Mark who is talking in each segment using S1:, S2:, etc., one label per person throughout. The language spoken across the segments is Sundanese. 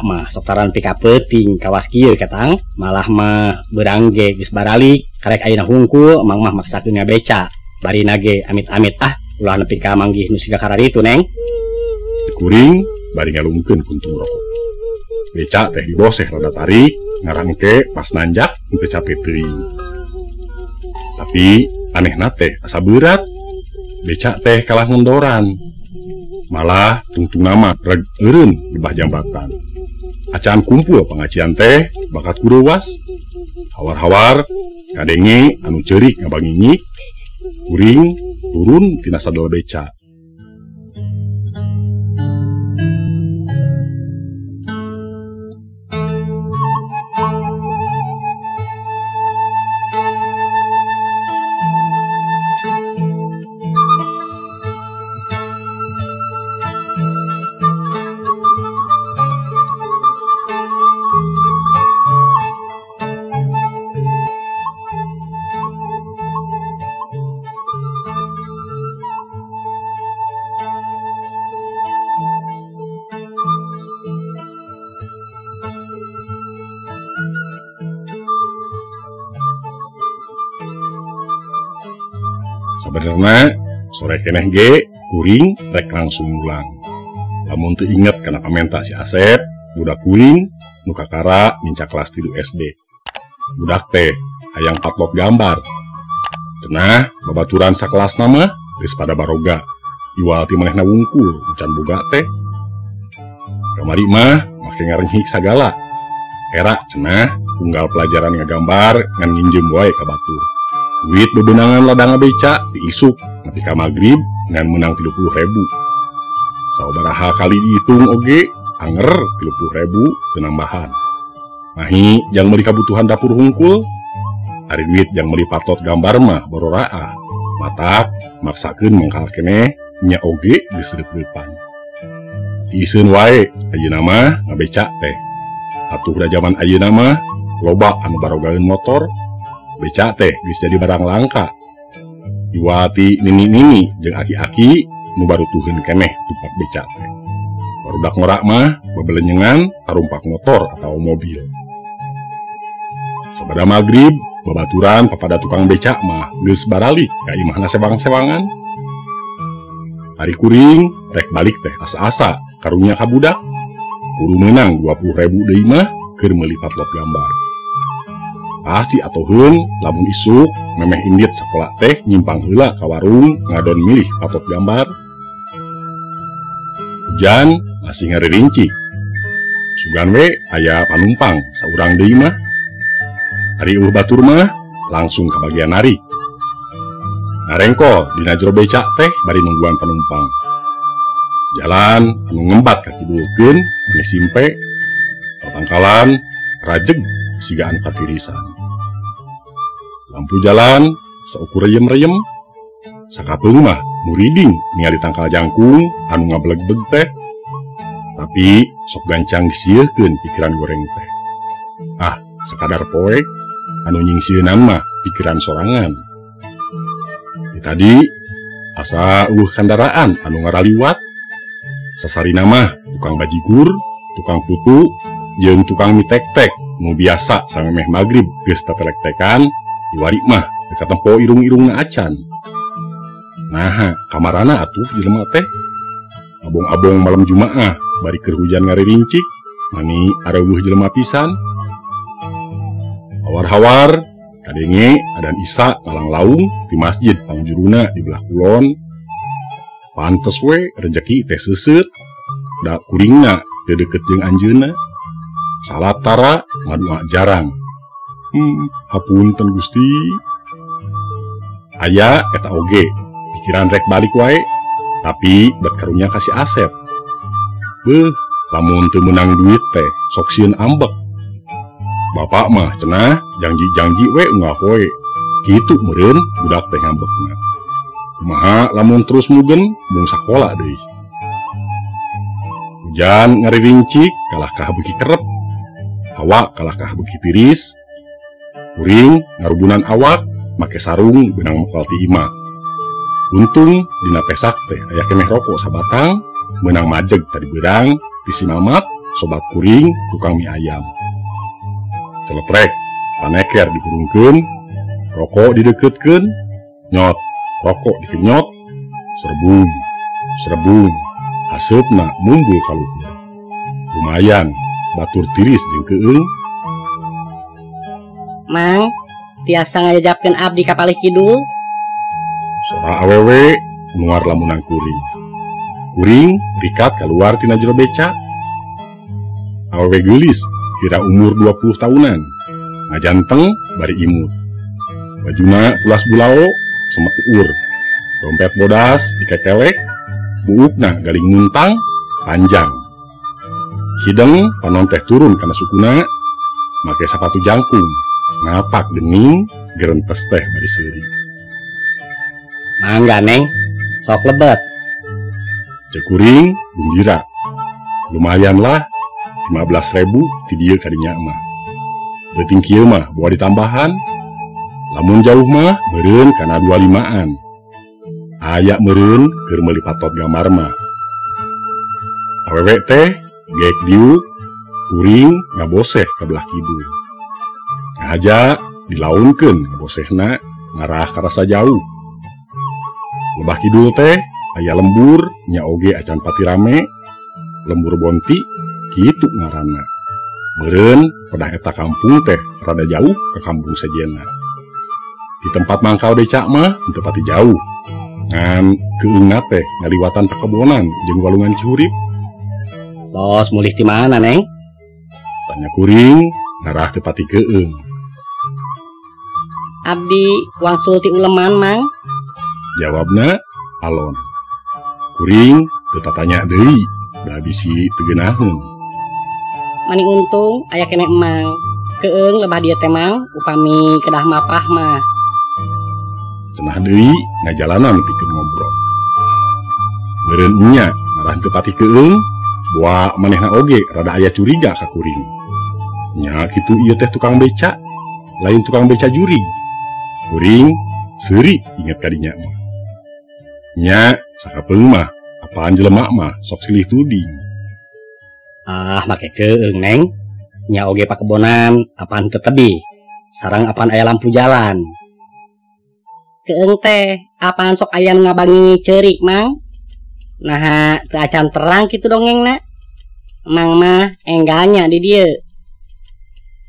S1: mah sok taran pika peuting kawas kieu ketang malah mah beurang ge geus baralik karek ayeuna hungkul mang mah maksakeun ngabeca barina ge amit-amit ah ulah nepi ka manggih nu siga kararitu neng.
S2: Kuring bari ngalungkeun kuntung rokok. Beca teh diboseh rada tarik ngarangke pas nanjak henteu capek teuing. Tapi anehna teh asa berat. Beca teh kalah ngondoran. Malah tungtung nama reg eureun di bah jambatan. Acan kumpul pengajian teh bakat kurewas. Hawar-hawar kadenge anu ceurik ngabangingi. Kuring turun tina sadel beca. Sabenerna sore keneh ge kuring rek langsung mulang. Lamun teu inget kana pamenta si Asep, budak kuring nu kakara nincak kelas 3 SD. Budak teh hayang patlot gambar. Cenah babaturan sakelasna mah geus pada baroga. Iwal ti manehna wungkul can boga teh. Kamari mah make ngarenghik sagala. Era cenah unggal pelajaran ngagambar ngan nginjem wae ka batur. Duit bebenangan ladang beca diisuk nepi ka magrib ngan menang 30.000. Sabaraha kali dihitung oge anger 30.000 teu nambahan. Mahi jang meuli kabutuhan dapur hungkul. Ari duit jang meuli patot gambar mah bororaah. Matak maksakeun mangkal keneh nya oge geus reup-reupan. Diiseun wae ayeuna mah ngabeca teh. Atuh da jaman ayeuna mah loba anu barogaeun motor. Beca teh geus jadi barang langka. Iwati nini-nini jeung aki-aki nu baru tuheun keneh tumpak beca teh. Barudak ngorak mah bebelenyengan tarumpak motor atau mobil. Sabada magrib babaturan papada tukang beca mah geus baralik ka imahna sewang-sewangan. Ari kuring rek balik teh asa-asa karunya ka budak. Kudu meunang 20.000 deui mah keur meuli patlot gambar. Pasti atoheun lamun isuk memeh indit sakola teh nyimpang heula ka warung ngadon milih patot gambar. Hujan masih ngaririncik. Sugan we aya panumpang saurang deui mah. Ari eueuh batur mah langsung ka bagian narik. Ngarengkol dina jero beca teh bari nungguan panumpang. Jalan anu ngembat ka kidulkeun mani simpe. Patangkalan rajeg siga anu katirisan. Lampu jalan saukur reyem-reyem. Sakapeung mah muriding ningali tangkal jangkung anu ngablegbeg teh. Tapi sok gancang disiekeun pikiran goreng teh. Ah, sekadar poek anu nyingsieunan mah pikiran sorangan. Di tadi asa eueuh kandaraan anu ngaraliwat. Sasarina mah tukang bajigur, tukang putu, jeung tukang mie tek-tek nu biasa samemeh magrib geus tatelek-tekan diwari mah teu katempo irung-irungna acan. Naha kamarana atuh jelema teh. Abong-abong malam Jumaah bari keur hujan ngaririncik mani areuweuh jelema pisan. Hawar-hawar kadenge adan Isya ngalanglaung di masjid pangjuruna di belah kulon. Pantes we rejeki teh seuseut da kuringna teu deukeut jeung anjeunna. Salat tara ngadua jarang. Hapunten Gusti. Aya eta oge pikiran rek balik wae, tapi bet karunya kasih Asep. Beuh, lamun teu meunang duit teh sok sieun ambek. Bapak mah cenah janji-janji we unggal poe. Kitu meureun budak teh ngambekna. Kumaha lamun terus mugen mung sakola deui. Hujan ngaririncik kalah kah beuki kerep. Hawa kalah kah beuki tiris. Kuring ngarubunan awak make sarung beunang mokal ti imah. Untung dina pesak teh aya keneh rokok sabatang meunang majeg tadi beurang ti si Mamat Sobat kuring tukang mie ayam. Celetrek, paneker dihurungkeun, rokok dideketkeun, nyot, rokok dikenyot, serbung, serbung, haseupna mumbul ka luhur. Lumayan, batur tiris jeung keung.
S1: Mang, tiasa ngajajapkeun abdi ka palih kidul?
S2: Sora awewe nuar lamunan kuring. Kuring rikat keluar tina jero beca. Awewe geulis, kira umur 20 tahunan. Ngajanteng bari imut. Bajuna pulas bulao, semet uur. Dompet bodas dikekelek, buukna galing muntang, panjang. Hideng panon teh turun kana sukuna, make sapatu jangkung, ngapak dening, gerentes teh bari seuri.
S1: Mangga neng, sok lebet.
S2: Cek kuring gembira. Lumayan lah, 15.000 ti dieu ka dinya mah. Beuting kieu mah boa ditambahan. Lamun jauh mah meureun kana 25-an. Aya meureun keur meuli patot gambar mah. Awewe teh geek diuk, kuring ngaboseh ka belah kidul. Ngahaja dilaunkeun ngabosehna ngarah karasa jauh. Lebah kidul teh aya lembur nya oge acan pati rame, lembur bonti kitu ngaranna. Meureun pedah eta kampung teh rada jauh ke kampung sejenna. Di tempat mangkal becak mah teu pati jauh. Ngan keungna teh ngaliwatan pakebonan jeung walungan Cihurip.
S1: Tos mulih ti mana, Neng?
S2: Tanya kuring ngarah teu pati keung.
S1: Abdi wangsul ti uleman, Mang.
S2: Jawabna alon. Kuring teu tatanya deui, da bisi teu geunaheun.
S1: Mani untung aya keneh emang. Keung lebah dieu teh Mang, upami kedah mapah mah.
S2: Cenah deui ngajalanan pikeun ngobrol. Meureun nya ngarah teu pati keung, boa manehna oge rada aya curiga ka kuring. Nya kitu ieu teh tukang beca, lain tukang beca jurig. Kuring seuri inget ka dinya mah. Nya sakapeung mah apaan jelema mah sok silih tuding.
S1: Ah, make keung Neng. Nya oge pakebonan apaan teu tebih. Sareng apaan aya lampu jalan. Keung teh apaan sok aya nu ngabangi ceurik, Mang? Naha teu acan terang kitu dongengna. Mang mah enggalnya di dieu.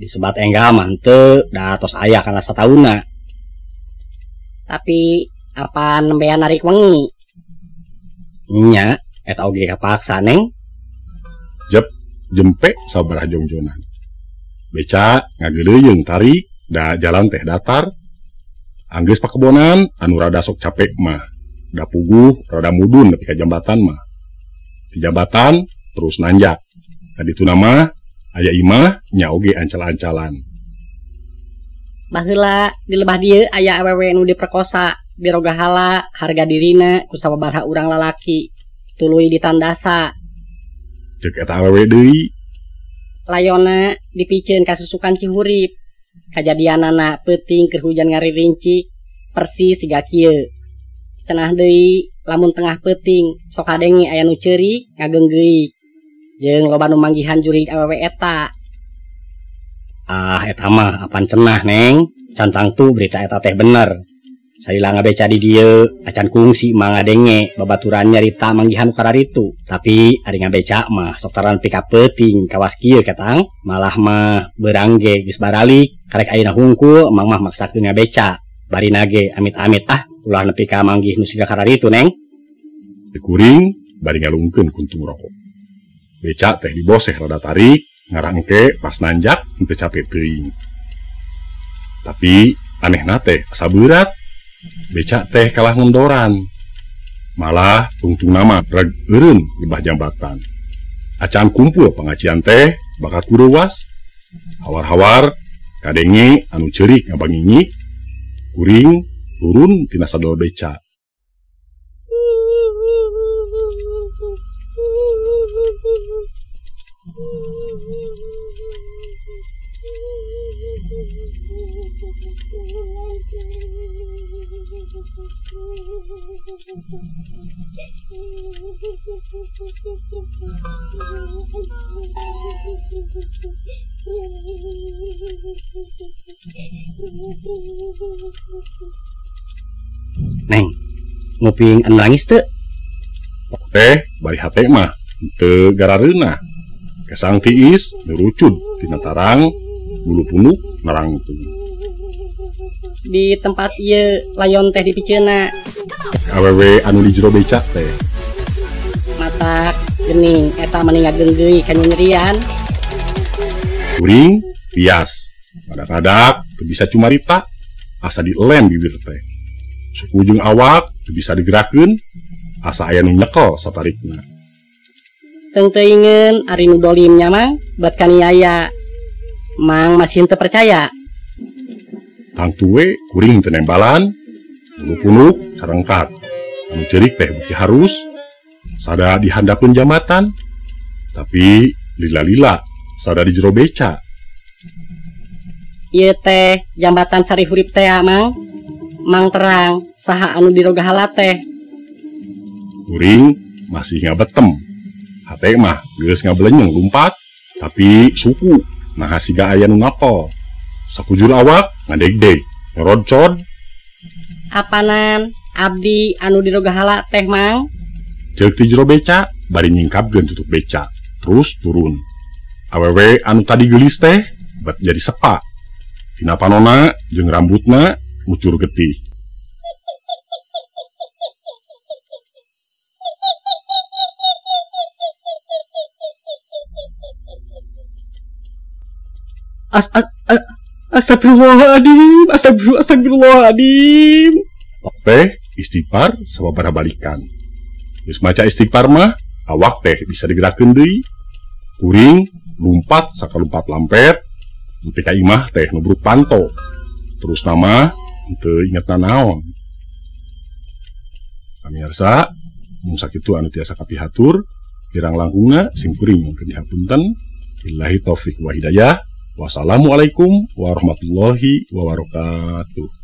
S1: Disebat enggal mah henteu, da tos aya kana sataunna. Tapi apaan nembean narik wengi? Nya, eta oge kapaksa, Neng.
S2: Jep, jempe sabaraha jongjonan. Beca ngageuleuyeung tarik, da jalan teh datar. Anggeus pakebonan anu rada sok capek mah. Da puguh rada mudun nepi ka jambatan mah. Di jambatan terus nanjak. Ka dituna mah aya imah nya oge ancal-ancalan.
S1: Baheula di lebah dieu aya awewe nu diperkosa, dirogahala harga dirina ku sababaraha urang lalaki, tuluy ditandasa.
S2: Ceuk eta awewe deui.
S1: Layona dipiceun ka susukan Cihurip. Kajadianana peuting keur hujan ngaririncik, persis siga kieu. Cenah deui lamun tengah peuting sok kadenge aya nu ceurik ngageunggeuk. Jeung loba nu manggihan jurig awewe eta. Ah, eta mah apan cenah, Neng. Can tangtu berita eta teh bener. Salila ngabeca di dieu, acan kungsi mah ngadenge babaturan nyarita manggihan kararitu. Tapi ari ngabeca mah sok taran pika peuting kawas kieu ketang, malah mah beurang ge geus baralik, karek ayeuna hungkul mang mah maksakeun ngabeca. Barina ge amit-amit ah ulah nepi ka manggih nu siga kararitu, Neng.
S2: Kuring bari ngalungkeun kuntung rokok. Beca teh diboseh rada tarik, ngarah engke pas nanjak henteu capek teuing. Tapi anehna teh asa beurat. Beca teh kalah ngendoran. Malah tungtung nama reg eureun lebah jambatan. Acan kumpul pengajian teh bakat kurewas. Hawar-hawar kadenge anu ceurik ngabangingi. Kuring turun tina sadol beca.
S1: Neng, nguping anu nangis teu?
S2: Teh bari hate mah teu garareunah. Kesang tiis nurucud tina tarang bulu punuk narangtung.
S1: Di tempat ieu layon teh dipiceuna.
S2: Awewe anu di jero becak teh.
S1: Matak geuning eta mani ngageunggeui kanyerian.
S2: Kuring tias. Kadak-kadak teu bisa cumarita, asa dilem bibir teh. Suku jeung awak teu bisa digerakkeun, asa aya nu nyekel satarikna.
S1: Teung-teuingeun ari nu dolim nya Mang, bat kaniaya. Mang masih teu percaya.
S2: Tangtu we kuring teu nembalan, bulu punuk sarengkat. Anu ceurik teh beuki harus, sada dihandapeun jambatan. Tapi lila-lila sada di jero beca.
S1: Ieu teh jambatan Sari Hurip teh Mang. Mang terang saha anu dirogahala teh.
S2: Kuring masih ngabetem. Hate mah geus ngabelenyeng lumpat, tapi suku nah siga aya nu ngapel. Sakujur awak ngadegdeg, ngerodcod.
S1: Apanan abdi anu dirogahala teh Mang?
S2: Ceuk ti jero beca bari nyingkapkeun tutup beca, terus turun. Awewe anu tadi geulis teh bet jadi sepa. Tina panona jeung rambutna ngucur getih.
S1: Astagfirullahaladzim, astagfirullahaladzim.
S2: Teh istighfar sababaraha balikan. Geus maca istighfar mah awak teh bisa digerakkeun deui. Kuring lumpat sakalumpat lampet, nepi ka imah teh nubruk panto. Terus nama teu inget nanaon. Pamirsa, mung sakitu anu tiasa kapihatur, kirang langkungna sim kuring nyuhunkeun dihapunten. Billahi taufik wa hidayah. Wassalamualaikum warahmatullahi wabarakatuh.